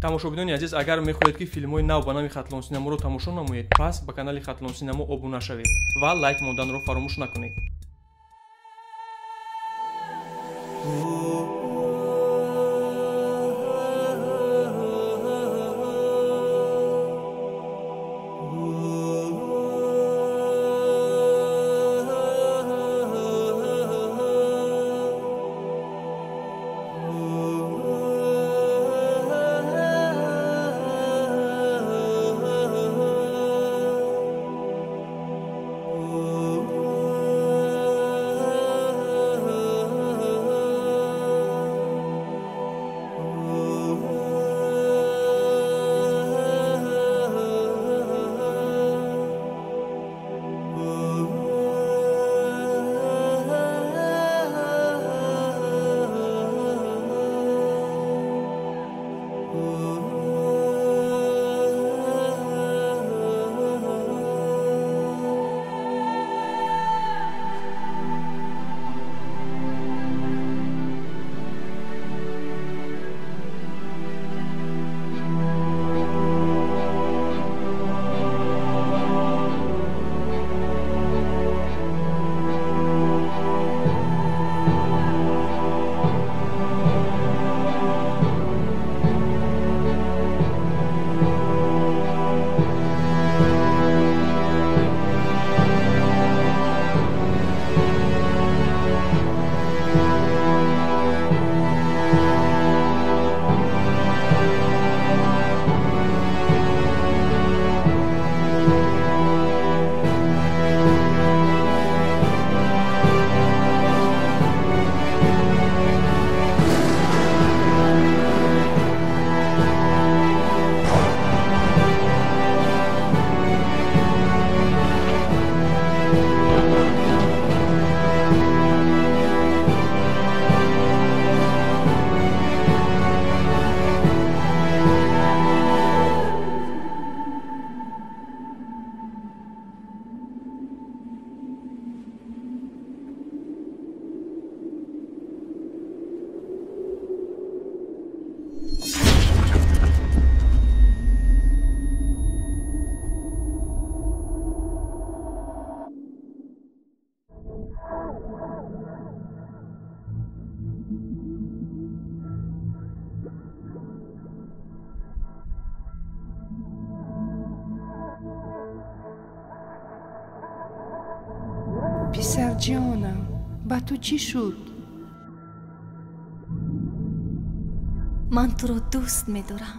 Тамошобинони азиз, агар мехоҳед, ки филмҳои нав ба нави Хатлон Синаморо тамошо намоед, пас ба канали Хатлон Синамо обуна шавед ва лайк монданро фаромӯш накунед. Писарҷонам, ба ту чӣ шуд? Ман туро дӯст медорам.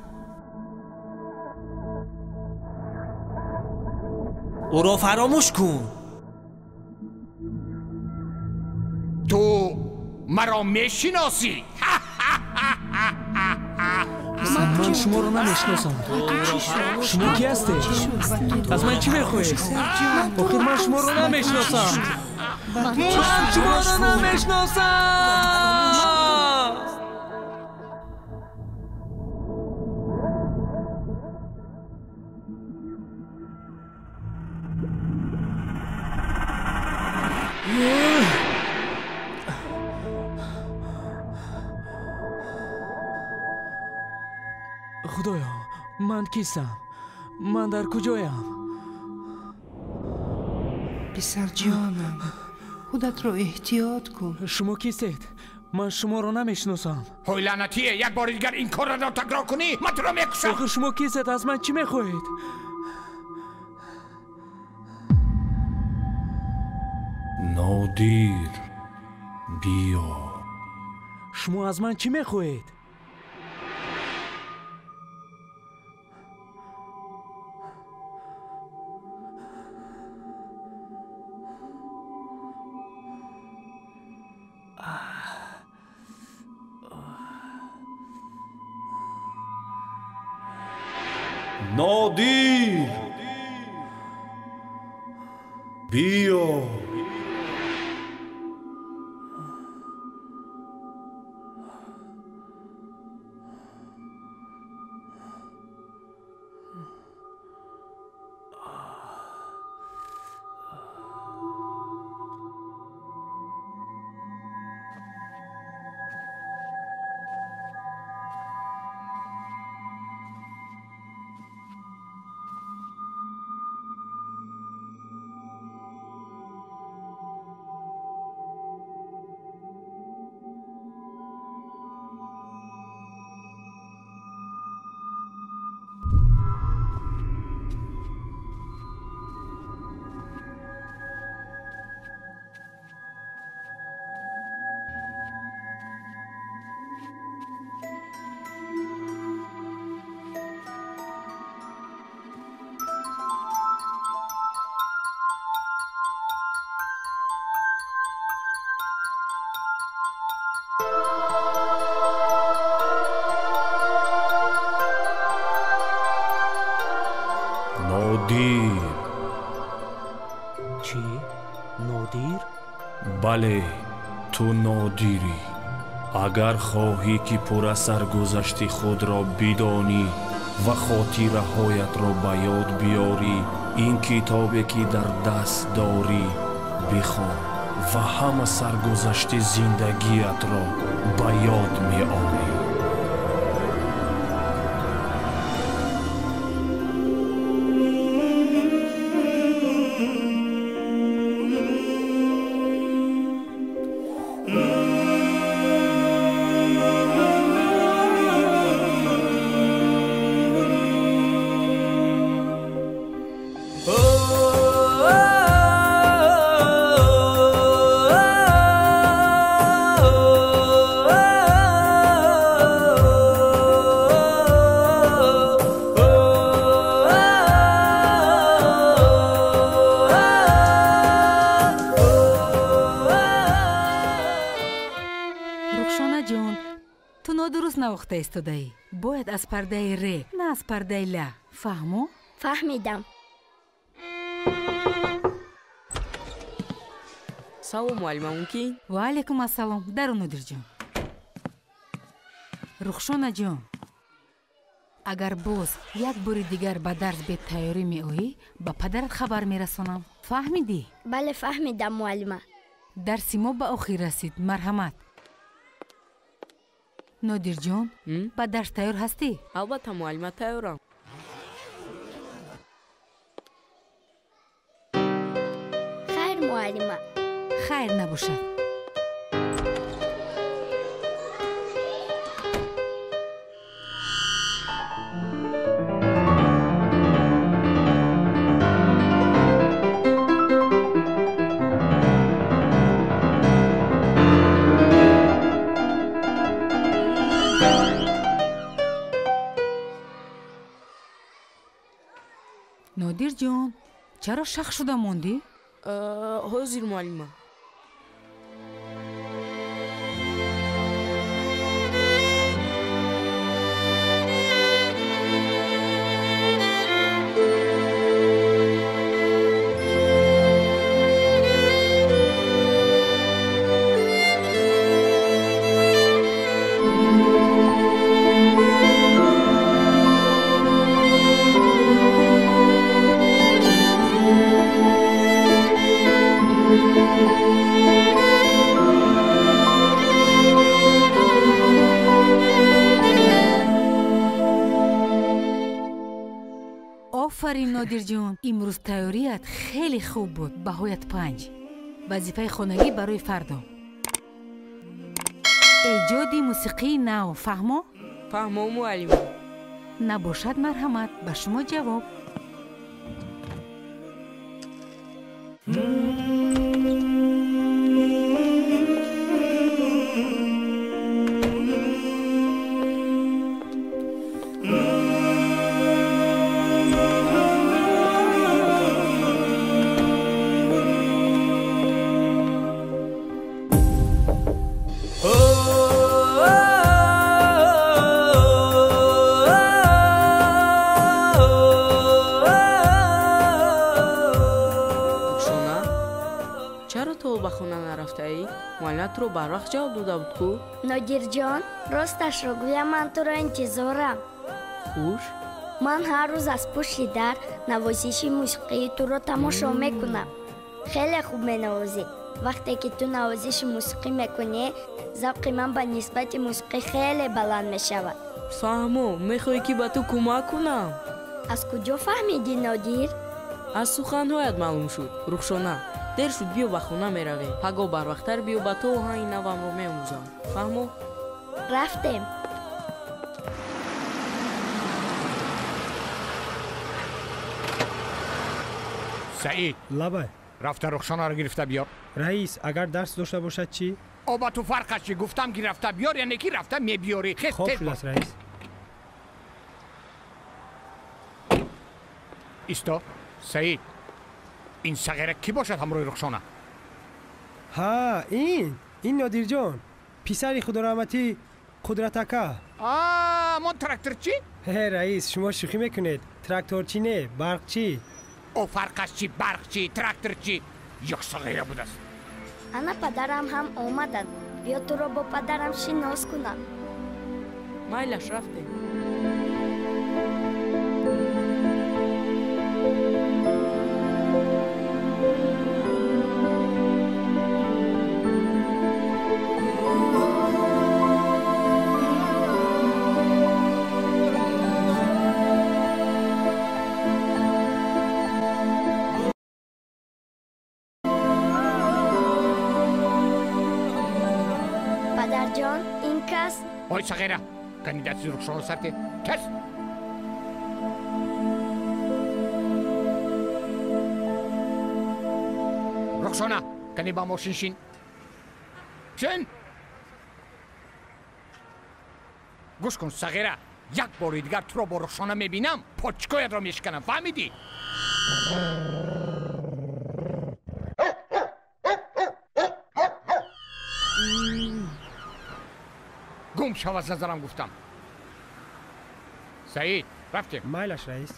Ӯро фаромӯш кун. Ту маро мешиносӣ? Ман шуморо намешиносам. Шумо ки ҳастед? Аз ман чӣ мехоҳед? Охир ман шуморо намешиносам. Ман шуморо намешиносам. Худоё, ман кистам? Ман дар куҷоям? Писарҷонам, худатро эҳтиёт кун. Шумо кистед? Ман шуморо намешиносам. Ҳой лаънатие, як бори дигар ин корро такрор кунӣ, ман туро мекушам. Охир шумо кистед? Аз ман чӣ мехоҳед? Нодир, биё. Шумо аз ман чӣ мехоҳед? Нодир, биё. Нодир. Чӣ? Нодир? Бале, ту нодирӣ. Агар хоҳӣ ки пурра саргузашти худро бидонӣ ва хотираҳоятро ба ёд биёрӣ, ин китобе ки дар даст дорӣ бихон ва ҳама саргузашти зиндагиятро ба ёд меорӣ. Истодаӣ. Бояд аз пардаи ре, на аз пардаи ля. Фаҳмо? Фаҳмидам. Салом, муаллима, мумкин? Ва алайкум ассалом. Даро, Нодирҷон. Рухшонаҷон, агар боз як бори дигар ба дарс бетайёрӣ меоӣ, ба падарат хабар мерасонам. Фаҳмидӣ? Бале, фаҳмидам, муаллима. Дарси мо ба охир расид. Марҳамат. Нодирҷон, ба дарс тайёр ҳастӣ? Албатта, муаллима, тайёрам. Хайр, муаллима. Хайр набошад. Нодирҷон, чаро шах шуда мондӣ? Ҳозир, муаллима. Офарин, Нодирҷон, имрӯз тайёрият хеле хуб буд. Баҳоят 5. Вазифаи хонагӣ барои фардо. Эҷоди мусиқии нав. Фаҳмо? Фаҳмо, муаллима. Набошад, марҳамат, ба шумо ҷавоб. Туро барвақт ҷавоб дода буд ку? Нодирҷон, росташро гӯям, ман туро интизорам. Хуш? Ман ҳар рӯз аз пушти дар навозиши мусиқии туро тамошо мекунам. Хеле хуб менавозӣ. Вақте ки ту навозиши мусиқӣ мекунӣ, завқи ман ба нисбати мусиқӣ хеле баланд мешавад. Фаҳмо, мехоҳӣ ки ба ту кӯмак кунам? Аз куҷо фаҳмидӣ, Нодир? Аз суханҳоят маълум шуд, Рухшона. Дер шуд, биё ба хона меравем. Пагоҳ барвақттар биё, ба ту оҳанги навамро меомӯзам. Фаҳмо? Рафтем. Саид. Лабай. Рафта Рухшонаро гирифта биёр. Раис, агар дарс дошта бошад чӣ? О, ба ту фарқаш чӣ? Гуфтам ки рафта биёр, яъне ки рафта мебиёрӣ. Хез, хоб тез шудааст, раис. Исто, Саид. Ин сағира кӣ бошад ҳамроҳи Рухшона? Ҳа, ин Нодирҷон, писари худораҳматӣ Қудратака. А, мон тракторчӣ? Ҳе, раис, шумо шӯхӣ мекунед. Тракторчӣ не, барқчӣ. Ӯ фарқаш чӣ, барқ чӣ, трактор чӣ, як сағира будааст. Ана падарам ҳам омаданд. Биё туро бо падарам шинос кунам. Майлаш, рафтем. Падарҷон, ин кас? Ой сағира, кани дасти Рухшона сарте. Тез! Рухшона, кани ба мошин шин. Шин! Гӯш кун сағира, як бори дигар туро бо Рухшона мебинам, почкоятро мешиканам, фаҳмидӣ? Гум шав аз назарам гуфтам. Саид, рафтем. Майлаш, раис.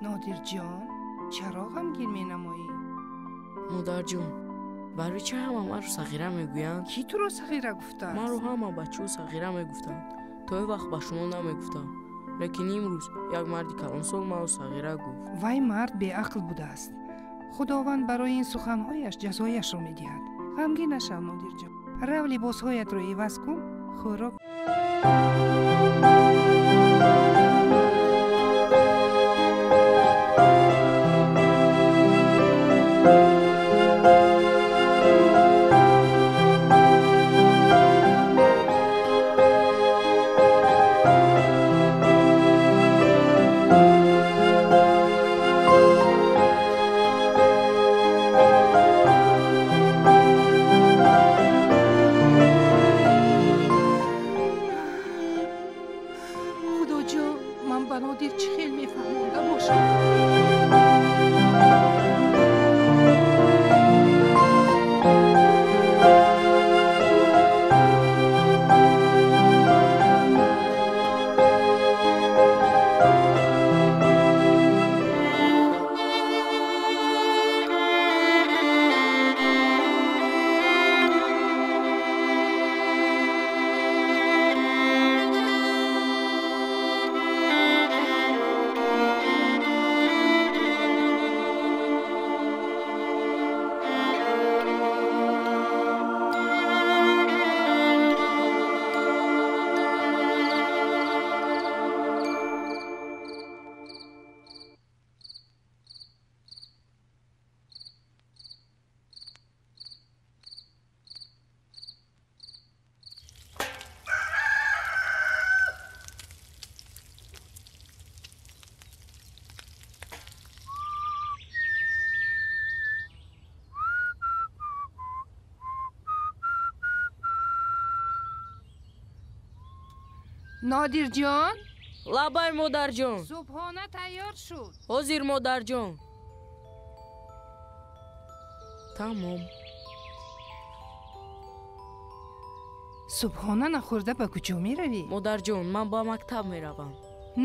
Нодирҷон, чаро ғамгин менамоӣ? Модарҷон, барои чӣ ҳама маро сағира мегӯянд? Кӣ туро сағира гуфтааст? Маро ҳама бачаҳо сағира мегуфтанд. То ин вақт ба шумо намегуфтам. Лекин имрӯз як марди калонсол маро сағира гуфт. Вай мард беақл будааст. Худованд барои ин суханҳояш ҷазояшро медиҳад. Ғамгин нашав, Нодирҷон. Рав либосҳоятро иваз кун, хӯрок. Нодирҷон? Лабай, модарҷон. Субҳона тайёр шуд. Ҳозир, модарҷон. Тамом. Субҳона нахӯрда ба куҷо меравӣ? Модарҷон, ман ба мактаб меравам.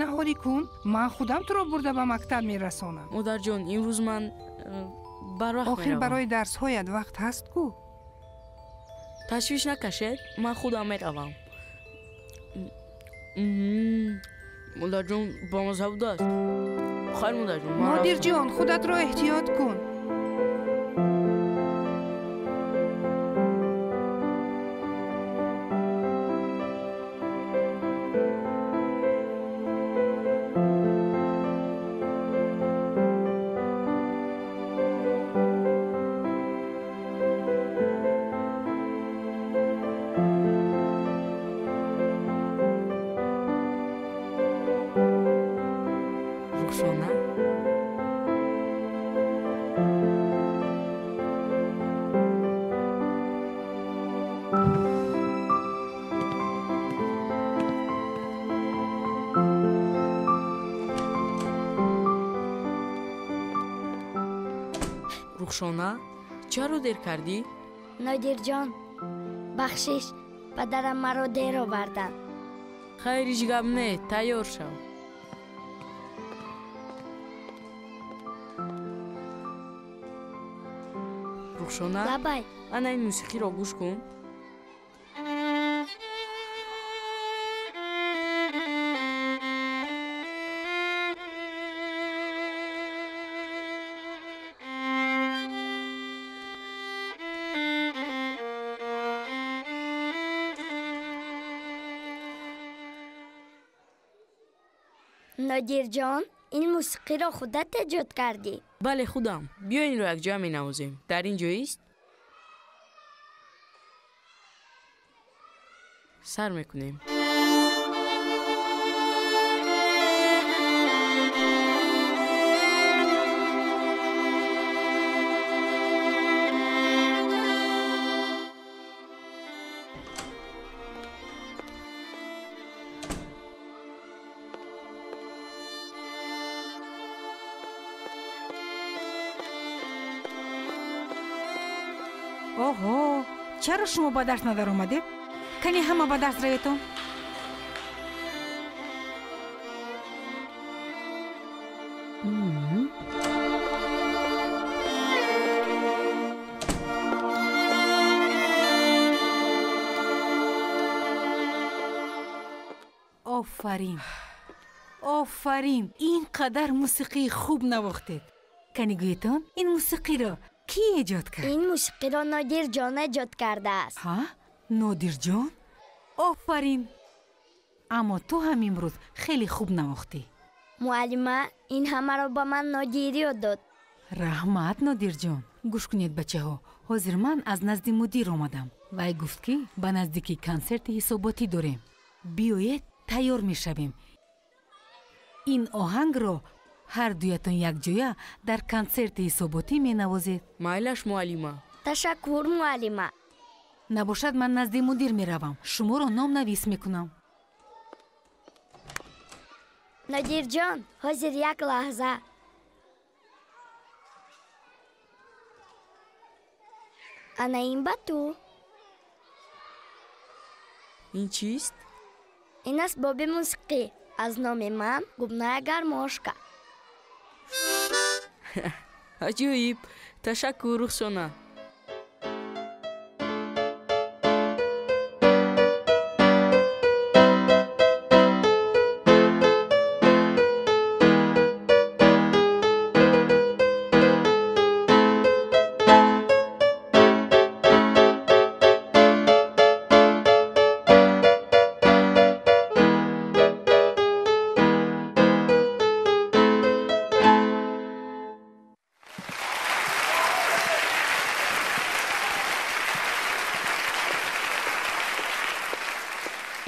Наҳорӣ кун, ман худам туро бурда ба мактаб мерасонам. Модарҷон, имрӯз ман барвақт меравам. Охир барои дарсҳоят вақт ҳаст ку? Ташвиш накашед, ман худам меравам. Модарҷон, бамаза будааст. Хайр, модарҷон. Нодирҷон, худатро эҳтиёт кун. Рухшона, чаро дер кардӣ? Нодирҷон, бахшиш, падарам маро дер оварданд. Хайр, ҳеҷ гап не, тайёр шав. Рухшона, лабай, ана ин мусиқиро гӯш кун. Нодирҷон, ин мусиқиро худат эҷод кардӣ? Бале, худам. Биё инро якҷоя менавозем. Дар ин ҷоист? Сар мекунем. Оҳо, чаро шумо ба дарс надаромадед? Кани ҳама ба дарс раведон. Офарин, офарин, ин қадар мусиқии хуб навохтед. Кани гӯетон, ин мусиқиро кӣ эҷод кард? Ин мусиқиро Нодирҷон эҷод кардааст. Ҳа, Нодирҷон? Офарин! Аммо ту ҳам имрӯз хеле хуб навохтӣ. Муаллима, ин ҳамаро ба ман Нодир ёд дод. Раҳмат, Нодирҷон. Гӯш кунед, бачаҳо, ҳозир ман аз назди мудир омадам. Вай гуфт, ки ба наздикӣ консерти ҳисоботӣ дорем. Биёед, тайёр мешавем. Ин оҳангро ҳар дуятон якҷоя дар консерти ҳисоботӣ менавозед. Майлаш, муаллима. Ташаккур, муаллима. Набошад, ман назди мудир меравам. Шуморо номнавис мекунам. Нодирҷон, ҳозир як лаҳза. Ана ин ба ту. Ин чист? Ин асбоби мусиқӣ. Аз номи ман губная гармошка. Аҷоиб! Ташаккур, Рухшона.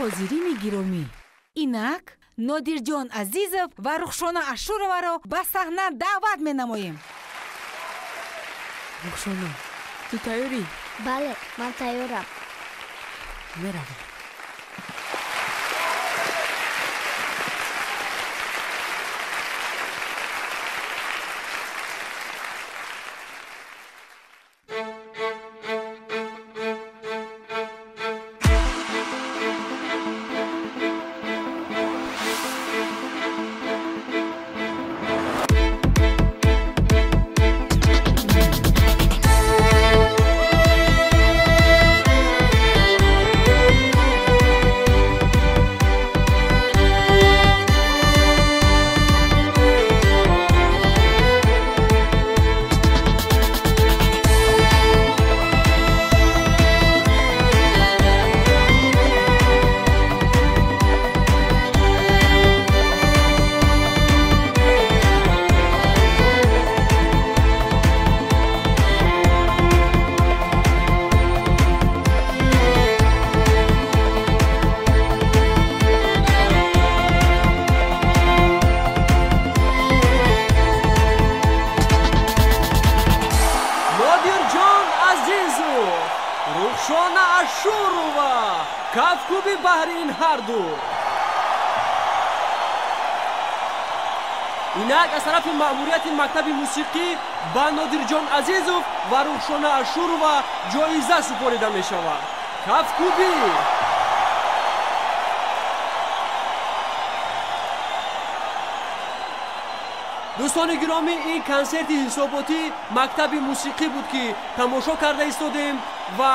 Ҳозирини гиромӣ, инак Нодирҷон Азизов ва Рухшона Ашуроваро ба саҳна даъват менамоем. Рухшона, ту тайёрӣ? Бале, ман тайёрам. Меравем. Рухшона Ашурова, кафкӯби баҳри ин ҳарду. Инак аз тарафи маъмурияти мактаби мусиқӣ ба Нодирҷон Азизов ва Рухшона Ашурова ҷоиза супорида мешавад. Кафкӯбӣ! Дӯстони гиромӣ, ин консерти ҳисоботӣ мактаби мусиқӣ буд, ки тамошо карда истодем ва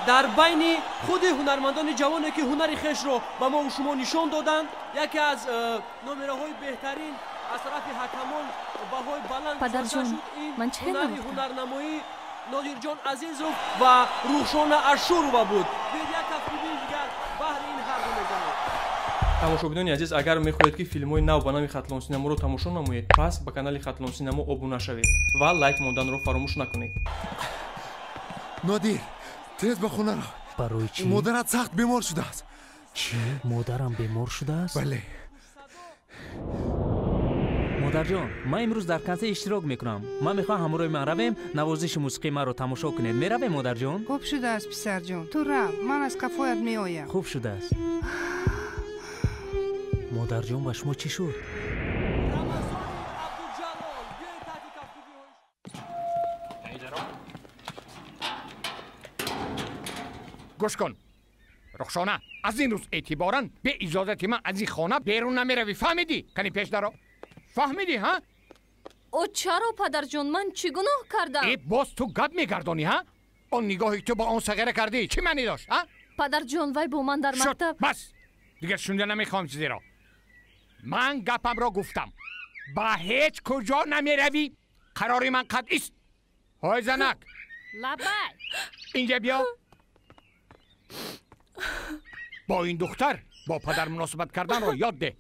дар байни худи ҳунармандони ҷавоне, ки ҳунари хешро ба мову шумо нишон доданд, яке аз номераҳои беҳтарин аз тарафи ҳакамон баҳои баланд Падарҷон, ман чӣ ҳунари ҳунарнамоӣ Нодирҷон Азизов ва Рухшона Ашурова буд. Биёед як кафкӯбии дигар баҳри ин ҳарду мезанем. Тамошобинони азиз, агар мехоҳед, ки филмҳои нав ба нави Хатлон Синаморо тамошо намоед, пас ба канали Хатлон Синамо обуна шавед ва лайк монданро фаромӯш накунед. Нодир, тез ба хона рав. Барои чӣ? Модарат сахт бемор шудааст. Чӣ? Модарам бемор шудааст? Бале. Модарҷон, ман имрӯз дар консерт иштирок мекунам. Ман мехоҳам ҳамроҳи ман равем, навозиши мусиқии маро тамошо кунед. Меравем, модарҷон? Хуб шудааст, писарҷон. Ту рав, ман аз қафоят меоям. Хуб шудааст. Модарҷон, ба шумо чӣ шуд? Гӯш кун, Рухшона, аз ин рӯз эътиборан бе иҷозати ман аз ин хона берун намеравӣ. Фаҳмидӣ? Кани пеш даро. Фаҳмидӣ, ҳа? О, чаро, падарҷон, ман чӣ гуноҳ кардам? Э, боз ту гап мегардонӣ, ҳа? Он нигоҳе ту ба он сағира кардӣ чӣ маънӣ дошт, ҳа? Падарҷон, вай бо ман дар мактаб. Бас, дигар шунида намехоҳам чизеро. Ман гапамро гуфтам, ба ҳеҷ куҷо намеравӣ. Қарори ман қатъист. Ҳой занак, лабай, инҷа биё. Бо ин духтар бо падар муносибат карданро ёд деҳ.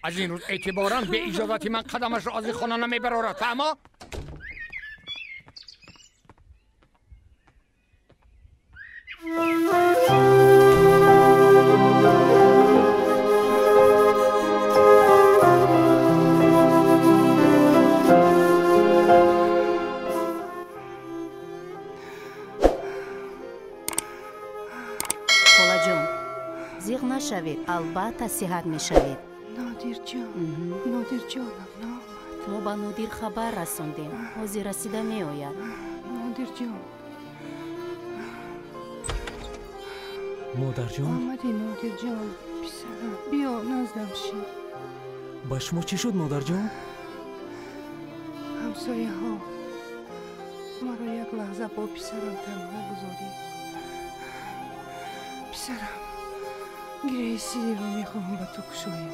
Аз ин рӯз эътиборан бе иҷозати ман қадамашро аз ин хона намебарорад. Фаҳмо? Холаҷон, зиғ нашавед, албатта сиҳат мешавед. Нодирҷон, Нодирҷонам наомад. Мо ба Нодир хабар расондем, ҳозир расида меояд. Нодирҷон. Модарҷон? Омадӣ, Нодирҷон, писарам, биё наздам шин. Ба шумо чӣ шуд, модарҷон? Ҳамсояҳо маро як лаҳза бо писарам танҳо гузорид. Писарам, гиреҳи сиреро мехоҳам ба ту кушоям.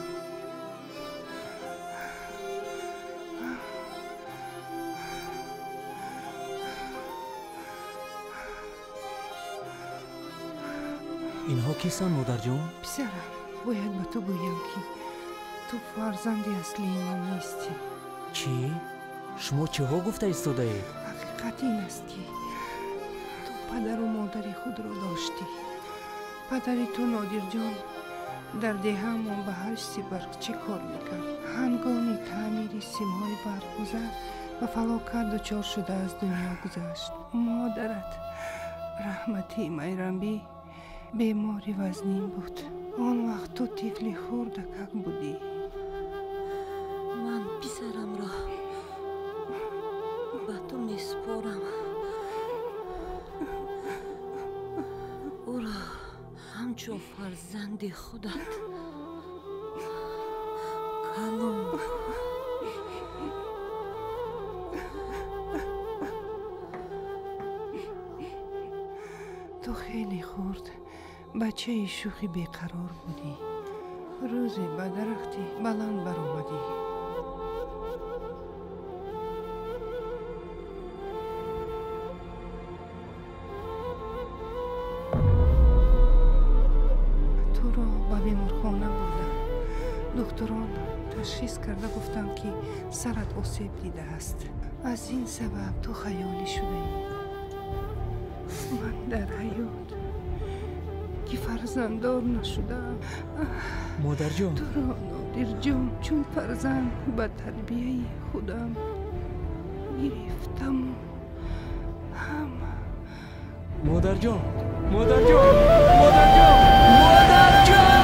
Инҳо кистанд, модарҷон? Писарам, бояд ба ту гӯям, ки ту фарзанди аслии ман нестӣ. Чӣ? Шумо чиҳо гуфта истодаед? Ҳақиқат ин аст, ки ту падару модари худро доштӣ. Падари ту, Нодирҷон, дар деҳаамон ба ҳайси барқчӣ кор мекард. Ҳангоми таъмири симҳои барқгузар ба фалокат дучор шуда аз дунё гузашт. Модарат, раҳматӣ Майрамбӣ, бемори вазнин буд. Он вақт ту тифли хурдакак будӣ. Ман писарамро ба ту месупорам. Ӯро ҳамчун фарзанди худат калон. Ту хеле хурд, бачаи шӯхи беқарор будӣ. Рӯзе ба дарахти баланд баромадӣ. Туро ба беморхона бурдам. Духтурон ташхис карда гуфтанд, ки сарат осеб дидааст. Аз ин сабаб ту хаёлӣ шудаӣ. Ман дар ҳаёт, ки фарзанддор нашудаам, Модарҷон, туро, Нодирҷон, чун фарзанд ба тарбияи худам гирифтаму ҳама. Модарҷон, модарҷон, модарҷон, модарҷон!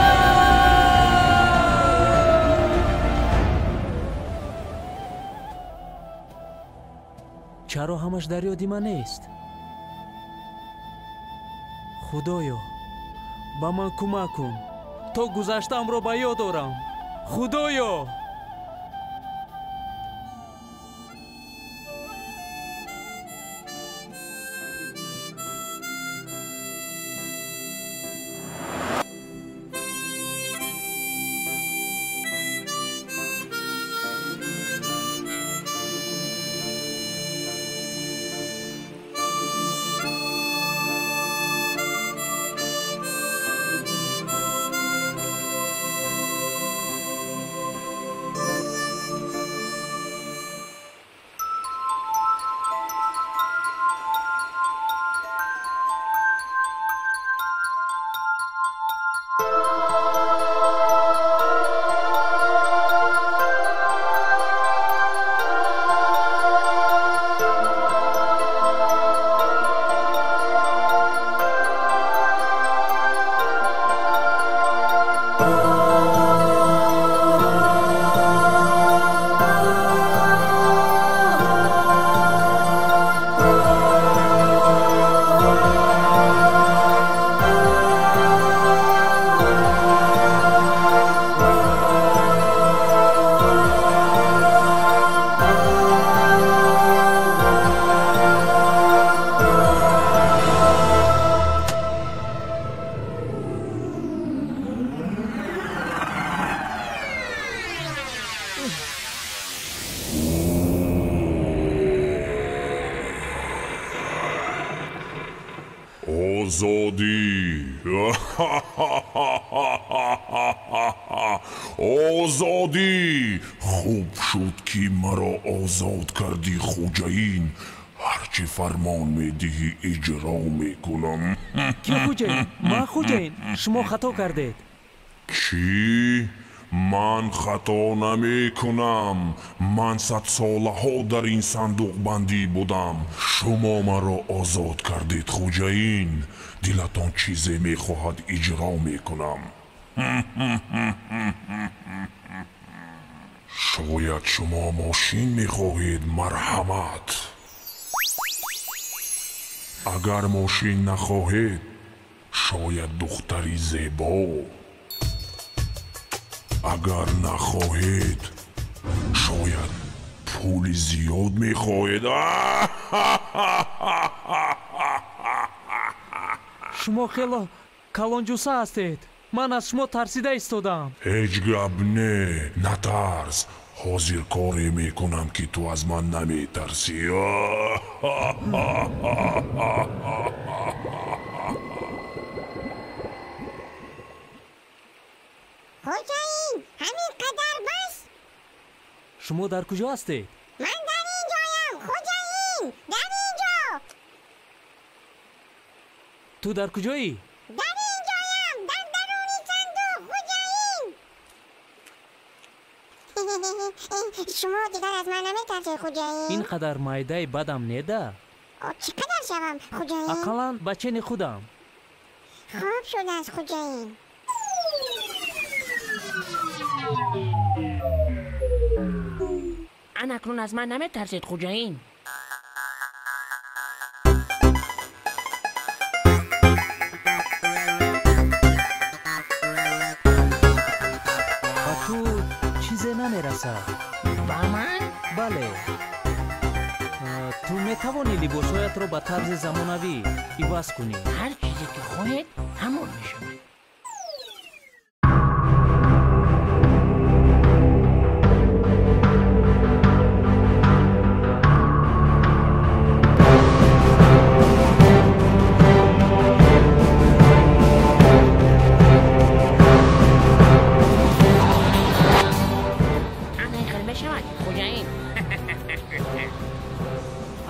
Чаро ҳамаш дар ёди ман нест? Худоё, ба ман кӯмак кун, то гузаштаамро ба ёд орам. Худоё! Озодӣ! Озодӣ! Хуб шуд, ки маро озод кардӣ, хӯҷаин. Ҳарчи фармон медиҳӣ, иҷро мекунам. Ки хӯҷаин? Ман хӯҷаин. Шумо хато кардед. Чӣ? Ман хато намекунам. Ман садсолаҳо дар ин сандуқбандӣ будам. Шумо маро озод кардед, хӯҷаин. Дилатон чизе мехоҳад, иҷро мекунам. Шояд шумо мошин мехоҳед, марҳамат. Агар мошин нахоҳед, шояд духтари зебо. Агар нахоҳед, шояд пули зиёд мехоҳед. Шумо хело калонҷуса ҳастед. Ман аз шумо тарсида истодам. Ҳеҷ гап не, натарс. Ҳозир коре мекунам, ки ту аз ман наметарсӣ. Хӯҷаин, ҳамин қадар бас? Шумо дар куҷо ҳастед? Ман дар ин ҷоям, хӯҷаин, дар ин ҷо. Ту дар куҷоӣ? Дар ин ҷоям, дар даруни сандуқ, хӯҷаин. Шумо дигар аз ман наметарсед, хӯҷаин? Ин қадар майдаи бадам неда? Чӣ қадар шавам, хӯҷаин? Ақаллан ба чени худам. Хуб шудааст, хӯҷаин. Ан акнун аз ман наметарсед, хӯҷаин. Ба ту чизе намерасад. Ба ман? Бале. Ту метавонӣ либосҳоятро ба тарзи замонавӣ иваз кунӣ. Ҳар чизе ки хоҳед, ҳамон мешавад.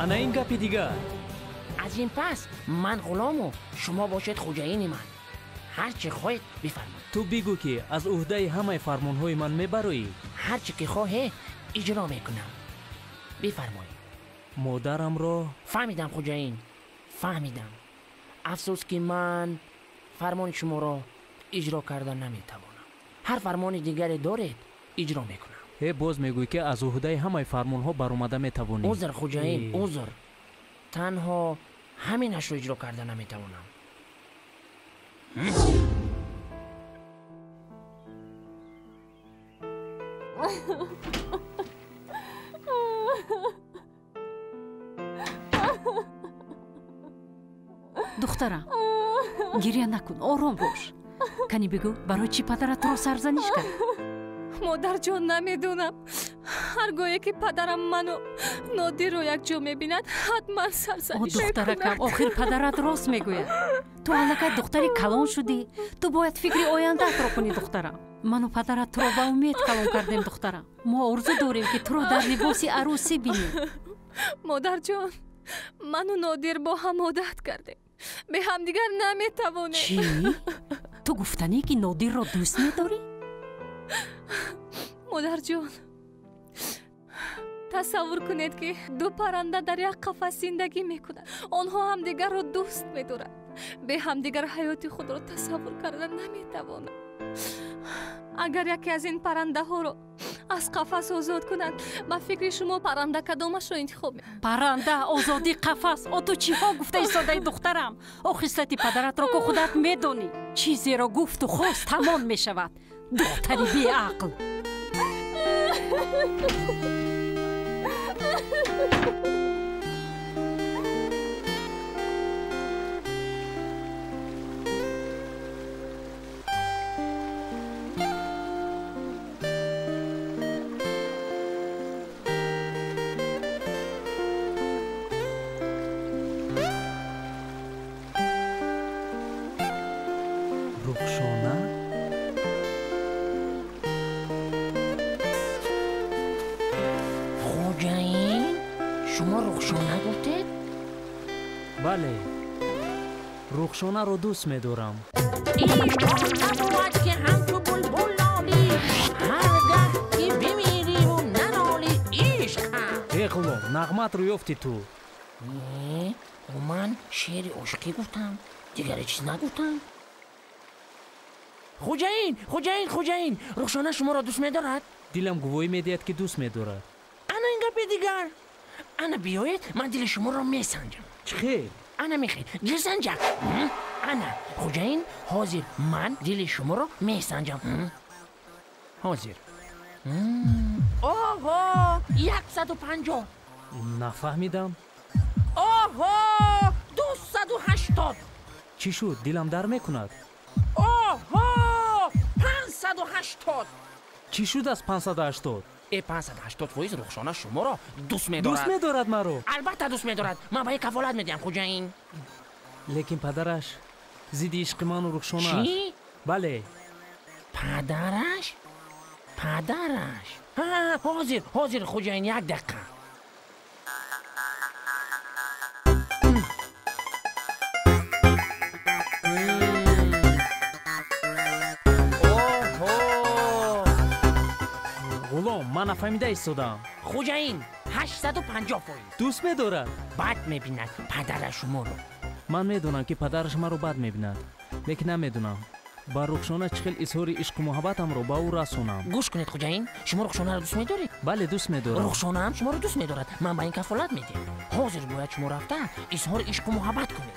Ана ин гапи дигар. Аз ин пас ман ғулому шумо бошед хӯҷаини ман. Ҳар чӣ хоҳед бифармоед. Ту бигӯ, ки аз уҳдаи ҳамаи фармонҳои ман мебароӣ. Ҳар чӣ ки хоҳед иҷро мекунам. Бифармоед. Модарамро фаҳмидам, хӯҷаин, фаҳмидам. Афсӯс, ки ман фармони шуморо иҷро карда наметавонам. Ҳар фармони дигаре доред, иҷро мекунам. Э, боз мегӯӣ, ки аз уҳдаи ҳамаи фармонҳо баромада метавонӣ. Узр, хуҷаин, узр, танҳо ҳаминашро иҷро карда наметавонам. Духтарам, гиря накун, ором бош. Кани бигӯ, барои чӣ падарат туро сарзаниш кард? Модарҷон, намедонам. Ҳар гоҳе ки падарам ману Нодирро якҷо мебинад, ҳатман сарзаниш Духтаракам, охир падарат рост мегӯяд. Ту аллакай духтари калон шудӣ. Ту бояд фикри ояндаатро кунӣ, духтарам. Ману падарат туро ба умед калон кардем, духтарам. Мо орзу дорем, ки туро дар либоси арӯсӣ бинем. Модарҷон, ману Нодир бо ҳам одат кардем, бе ҳамдигар наметавонем. Чӣ? Ту гуфтанӣ, ки Нодирро дӯст медорӣ? Модарҷон, тасаввур кунед, ки ду парранда дар як қафас зиндагӣ мекунанд. Онҳо ҳамдигарро дӯст медоранд, бе ҳамдигар ҳаёти худро тасаввур карда наметавонанд. Агар яке аз ин паррандаҳоро аз қафас озод кунанд, ба фикри шумо парранда кадомашро интихоб мекунад? Парранда, озодӣ, қафас. О, ту чиҳо гуфта истодаи, духтарам? О, хислати падаратро ку худат медонӣ. Чизеро гуфту хост, тамом мешавад. Духтари беақл. Рухшона? Хуҷаин, шумо Рухшона гуфтед? Бале, Рухшонаро дӯст медорам. Набувад, ки ҳамчу булбул нолӣ, ҳар гаҳ ки бимириву нанолӣ, ишқ ҳам. Э, ғулом, нағматро ёфти ту. Ман шеъри ошиқӣ гуфтам, дигаре чиз нагуфтам. Хуҷаин, хуҷаин, хуҷаин, Рухшона шуморо дӯст медорад? Дилам гувоҳӣ медиҳад, ки дӯст медорад. Ана ин гапи дигар. Ана биёед, ман дили шуморо месанҷам. Чӣ хел? Ана мехел, дилсанҷак. Ана, хуҷаин, ҳозир ман дили шуморо месанҷам. Ҳозир. Оҳо, 150. Нафаҳмидам. Оҳо, 280. Чӣ шуд, дилам дар мекунад? Оҳо, 580. Чӣ шуд аз 580? Э, 580% Рухшона шуморо дӯст медорад. Дӯст медорад маро? Албатта дӯст медорад. Ман ба ин кафолат медиҳам, хуҷаин. Лекин падараш зидди ишқи ману Рухшона аст. Чӣ? Бале. Падараш? Падараш? Ҳозир, ҳозир, хуҷаин, як дақиқа. Ғулом, ман нафаҳмида истодам. Хуҷаин, 850%. Дӯст медорад? Бад мебинад падараш шуморо. Ман медонам, ки падараш маро бад мебинад, лекин намедонам ба Рухшона чӣ хел изҳори ишқу муҳаббатамро ба ӯ расонам. Гӯш кунед, хуҷаин, шумо Рухшонаро дӯст медоред? Бале, дӯст медорам. Рухшона ҳам шуморо дӯст медорад. Ман ба ин кафолат медиҳам. Ҳозир бояд шумо рафта изҳори ишқу муҳаббат кунед.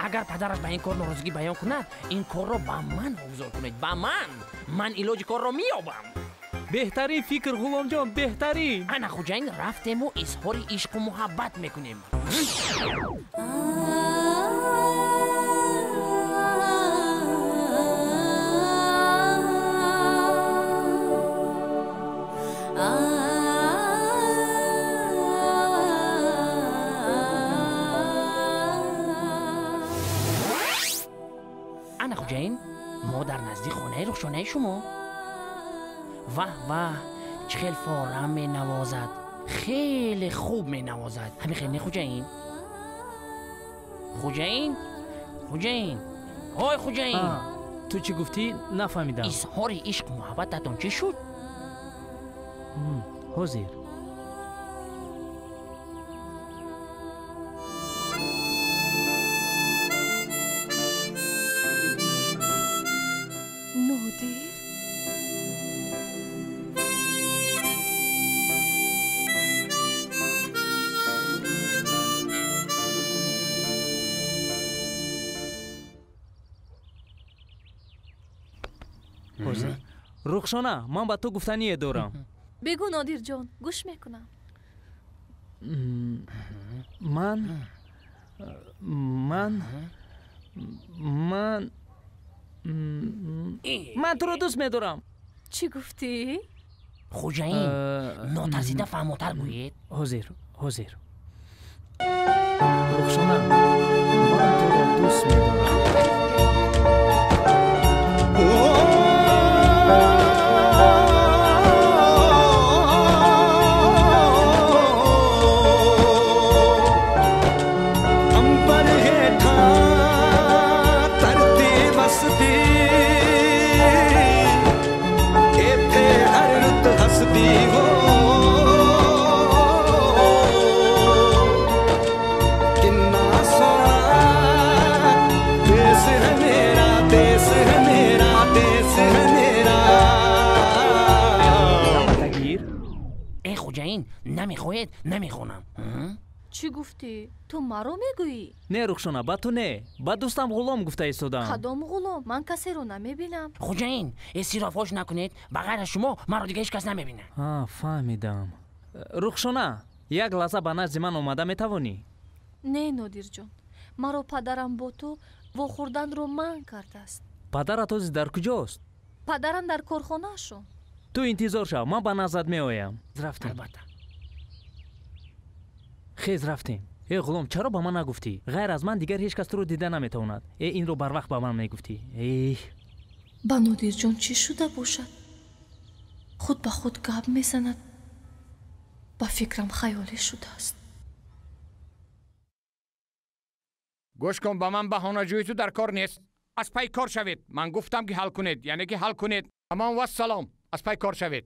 Агар падараш ба ин кор норозигӣ баён кунад, ин корро ба ман вогузор кунед, ба ман. Ман илоҷи корро меёбам. Беҳтарин фикр, ғуломҷон, беҳтарин. Ана, хуҷаин, рафтему изҳори ишқу муҳаббат мекунем. Ана, хуҷаин, мо дар назди хонаи Рухшонаи шумо. Ваҳ, ваҳ, чӣ хел форам менавозад, хеле хуб менавозад. Ҳамин хел не, хуҷаин? Хуҷаин, хуҷаин, ҳой, хуҷаин. Ту чӣ гуфтӣ, нафаҳмидам. Изҳори ишқу муҳаббататон чӣ шуд? Ҳозир. Нодир? Ҳозир. Рухшона, ман ба ту гуфтание дорам. Бигӯ, Нодирҷон, гӯш мекунам. Ман ман ман ман туро дӯст медорам. Чӣ гуфтӣ? Хоҷаин, нотарсида фаҳмотар гӯед. Ҳозир, ҳозир. Рухшона, ман туро дӯст медорам. Намехоҳед, намехонам. Чӣ гуфтӣ? Ту маро мегӯӣ? Не, Рухшона, ба ту не, ба дӯстам Ғулом гуфта истодам. Кадом Ғулом? Ман касеро намебинам. Хоҷаин, сиро фош накунед, ба ғайр аз шумо маро дига ҳеҷ кас намебинад. Фаҳмидам. Рухшона, як лаҳза ба назди ман омада метавонӣ? Не, Нодирҷон, маро падарам бо ту вохӯрданро манъ кардааст. Падарат ҳозир дар куҷост? Падарам дар корхонаашон. Ту интизор шав, ман ба наздат меоям. Рафтем. Албатта. Хез, рафтем. Э Ғулом, чаро ба ман нагуфтӣ? Ғайр аз ман дигар ҳеҷ кас туро дида наметавонад. Э, инро барвақт ба ман мегуфтӣ. Эҳ, ба Нодирҷон чӣ шуда бошад? Худ ба худ гап мезанад. Ба фикрам хаёлӣ шудааст. Гӯш кун, ба ман баҳонаҷӯи ту дар кор нест. Аз пай кор шавед. Ман гуфтам ки ҳал кунед, яъне ки ҳал кунед. Амон вассалом, аз пай кор шавед.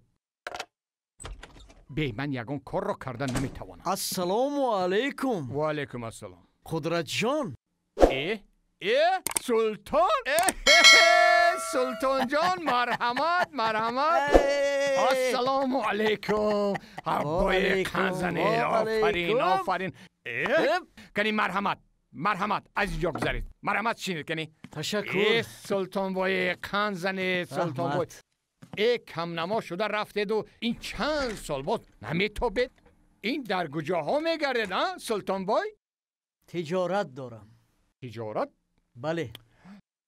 Бе ман ягон корро карда наметавонам. Ассалому алайкум. Ва алайкум ассалом. Қудратҷон. Э э Султон, Султонҷон, марҳамат, марҳамат. Ассалому алайкум. Ҳаббои қанзане, офарин, офарин. Кани марҳамат, марҳамат, аз инҷо гузаред. Марҳамат, шинед кани. Ташаккур. Султонбои қанзане, Султонбой. Э, камнамо шуда рафтеду ин чанд сол боз наметобед? Ин дар куҷоҳо мегардед, а, Султонбой? Тиҷорат дорам. Тиҷорат? Бале.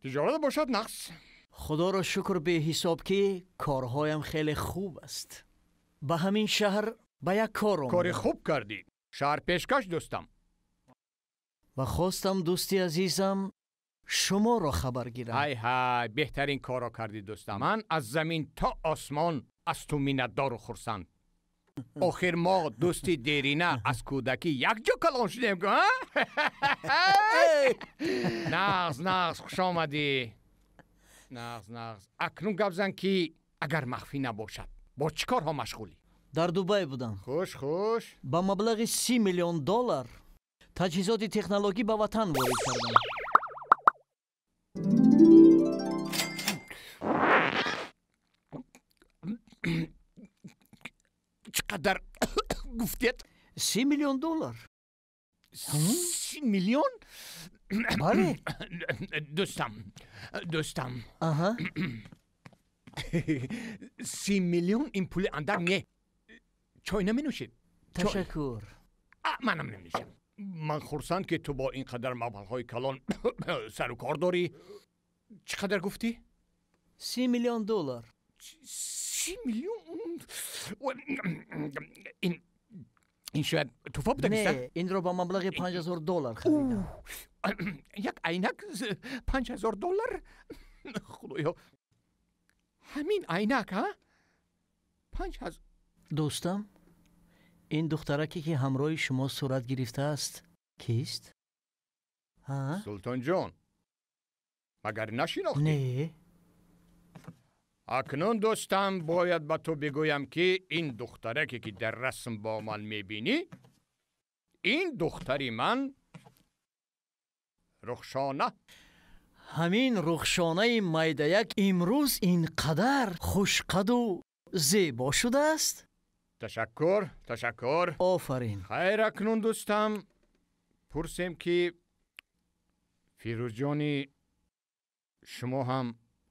Тиҷорат бошад нақс. Худоро шукр беҳисоб, ки корҳоям хеле хуб аст. Ба ҳамин шаҳр ба як кор омадам. Кори хуб кардӣ. Шаҳр пешкаш, дӯстам. Ва хостам, дӯсти азизам, шуморо хабар гирам. Ҳай ҳай, беҳтарин корро кардӣ, дӯстам. Ман аз замин то осмон аз ту миннатдору хурсанд. Охир мо дӯсти дерина аз кӯдакӣ якҷо калон шудем, а? Нағз, нағз, хуш омадӣ. Нағз, нағз. Акнун гап зан, ки агар махфӣ набошад, бо чӣ корҳо машғулӣ? Дар Дубай будам. Хуш, хуш. Ба маблағи 30 миллион доллар таҷҳизоти технологӣ ба ватан ворид кардам. Чӣ қадар гуфтед? 30 миллион доллар. 30 миллион? Бале. Дӯстам, дӯстам. 30 миллион ин пули андак не. Чой наменӯшед? Ташаккур. Манам наменӯшам. Ман хурсанд, ки ту бо ин қадар маблағҳои калон сару кор дорӣ. Чӣ қадар гуфтӣ? 30 миллион доллар. 30 миллион? Ин шояд туфа будагист? Не, инро ба маблағи 5000 доллар харидам. Як айнак 5000 доллар? Худоё, ҳамин айнак, а? 5000. Дӯстам, ин духтараке, ки ҳамроҳи шумо сурат гирифтааст, кист? Султонҷон, магар нашинохтӣ? Не. Акнун, дӯстам, бояд ба ту бигӯям, ки ин духтараке, ки дар расм бо ман мебинӣ, ин духтари ман Рухшона. Ҳамин Рухшонаи майдаяк имрӯз ин қадар хушқаду зебо шудааст? Ташаккур, ташаккур. Офарин. Хайр, акнун, дӯстам, пурсем, ки Фирӯзҷони шумо ҳам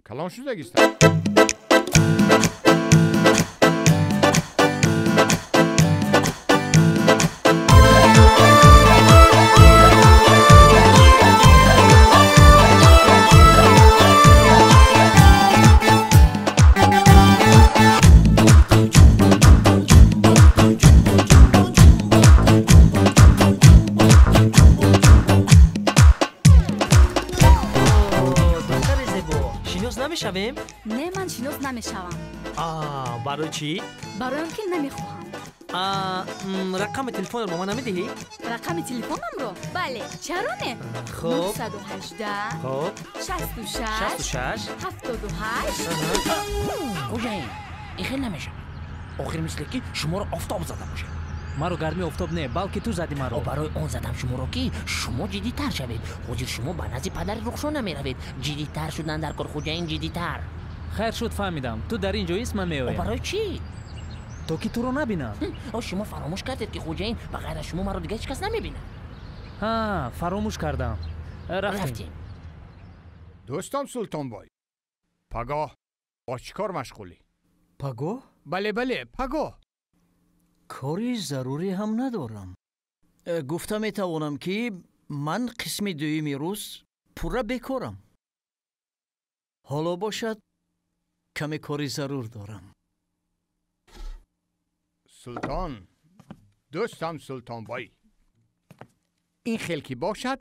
калон шудагистанд? мешавем? Не, ман шинос намешавам. Барои чӣ? Барои он ки намехоҳам. Рақами телефонро ба ман намедиҳӣ? Рақами телефонамро? Бале, чаро не? Хуб. 918 хуб, 66 66 78. Хӯҷаин, ин хел намешавад. Охир мисле ки шуморо офтоб зада бошад. Маро гармии офтоб не, балки ту зади маро. Барои он задам шуморо, ки шумо ҷиддитар шавед. Ҳозир шумо ба назди падари Рухшона меравед. Ҷиддитар шудан дар кор, хӯҷаин, ҷиддитар. Хайр шуд, фаҳмидам. Ту дар ин ҷо ист, ман меоям. Барои чӣ? То ки туро набинам. Шумо фаромӯш кардед, ки хӯҷаин, ба ғайр аз шумо маро дигар ҳеҷ кас намебинад. Ҳа, фаромӯш кардам. Рафтем. Дӯстам Султонбой, пагоҳ бо чӣ кор машғулӣ? Пагоҳ? Бале, бале, пагоҳ. Кори зарурӣ ҳам надорам. Гуфта метавонам, ки ман қисми дуюми рӯз пурра бекорам. Ҳоло бошад, каме кори зарур дорам. Султон, дӯстам Султонбой, ин хел ки бошад,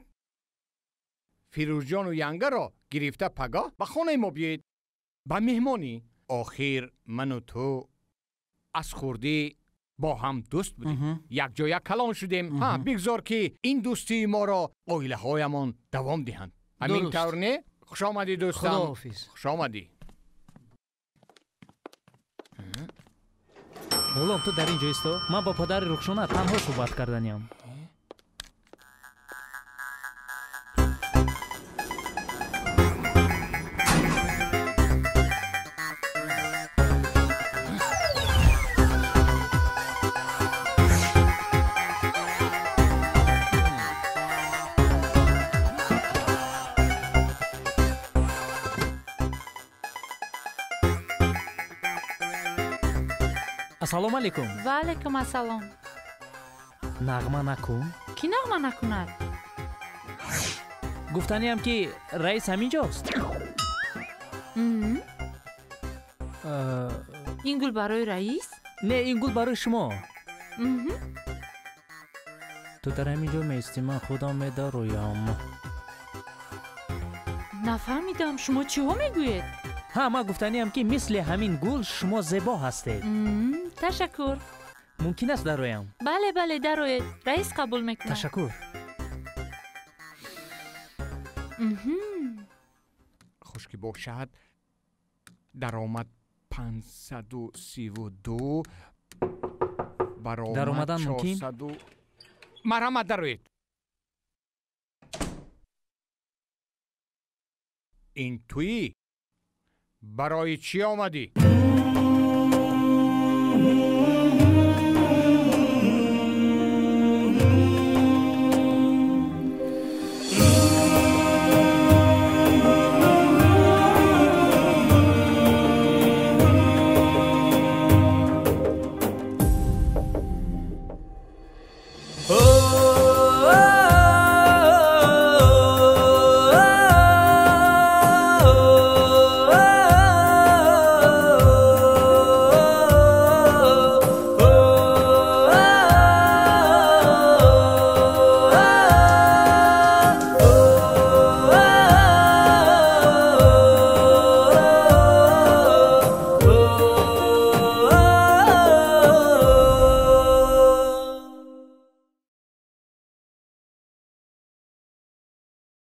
Фирӯзҷону Янгаро гирифта пагоҳ ба хонаи мо биёед, ба меҳмонӣ. Охир ману ту аз хурдӣ бо ҳам дӯст будем, якҷоя калон шудем. Ҳа, бигзор, ки ин дӯстии моро оилаҳоямон давом диҳанд. Ҳамин тавр не? Хуш омадӣ, дӯстам. Худоҳофиз. Хуш омадӣ. Ғулом, ту дар ин ҷо исто, ман бо падари Рухшона танҳо суҳбат карданиям. Ассалому алайкум. Ва алайкум ассалом. Нағма накун. Кӣ нағма накунад? Гуфтаниям, ки раис ҳамин ҷост. Ин гул барои раис? Не, ин гул барои шумо. Ту дар ҳамин ҷо меистӣ, ман худам медароям. Нафаҳмидам, шумо чиҳо мегӯед? Ҳа, ман гуфтаниям, ки мисли ҳамин гул шумо зебо ҳастед. Ташаккур. Мумкин аст дароям? Бале, бале, дароед. Раис қабул мекунад. Ташаккур. Хуш ки бошад, даромад 532, баромад Даромадан мумкин? 400. Марҳамат, дароед. Ин туӣ? Барои чӣ омадӣ?